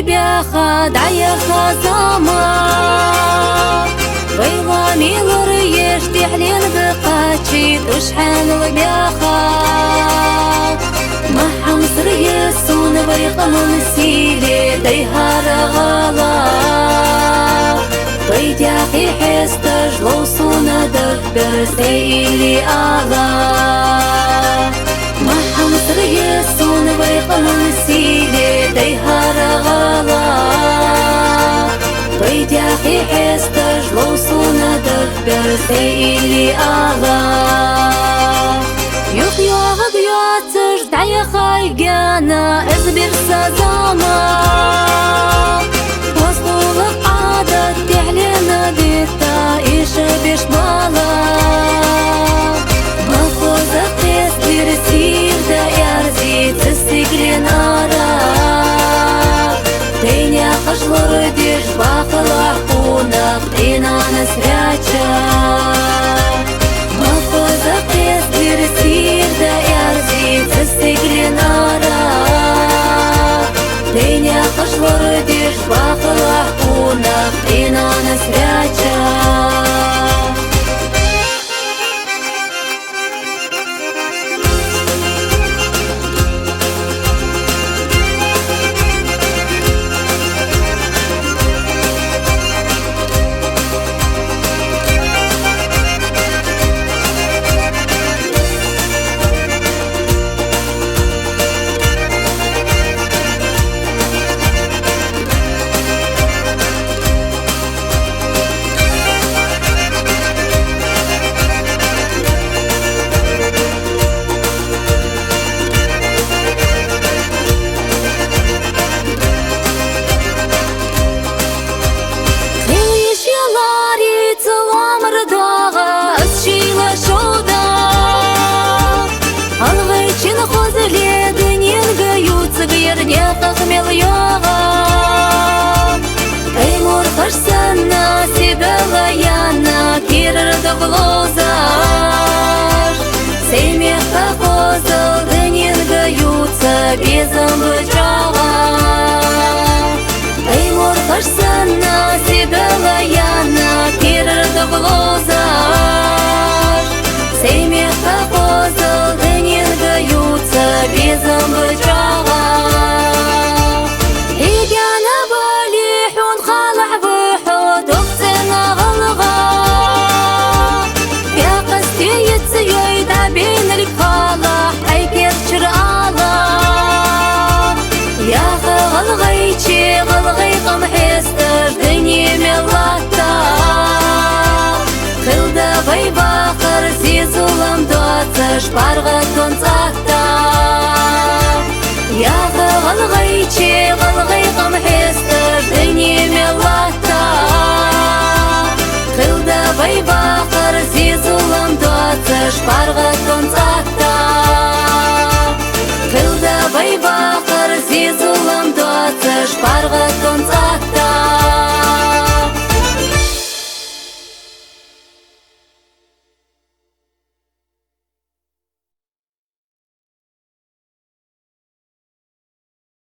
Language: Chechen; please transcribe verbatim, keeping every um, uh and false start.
бяха, дӀаяха заман. Вай ламилар еш дехьленга кхачийт уж хьанал бяха. Ма хьамсара я сона вай къаман сийле дайхьара гӀала. Вай дяхи хьесташ лов сона дагбер сай илли ала. Ма хьамсара я сона вай къаман сийле дайхьара гӀала. Вай дяхи хьесташ лов сона дагбер сай илли ала. Юхь-йоагӀаг йоацаш дӀаяхай гена, из бирса заман. Вос гӀулакх Ӏадат дехьлена дитта, иша беш бала. Ма хоза кхес дир сийрда эрзи цӀи сиглен ара. Дайнехаш лорадеш бахалахь къонах Ӏинанас вяча. Ма хоза кхес дир сийрда эрзи цӀи сиглен ара. Дайнехаш лорадеш бахалахь къонах Ӏинанас вяча. Хилиш ялари цӀа ламар доагӀа, аз шийла шовда. ГӀалгӀайчен хозал дуненга ювцар некъах мел йоагӀа. Ай морхаш санна, сибела яна, кирар дог ловзаш. Сай мехка хозал дуненга ювца безам ба чӀоагӀа. Ай морхаш санна, сибела яна, кирар дог ловзаш. Сай мехка хозал дуненга ювца безам ба чӀоагӀа. Хьийгана вали хьун халахь ва хьо дохцена гӀалгӀа. Бяхъас тейца йой дӀабийнал халахь Ай керчар ала. Яха гӀалгӀайче гӀалгӀай къам хьесташ дуне мел латта. Хилда вай вахар зи зулам доацаш паргӀатон цӀатта.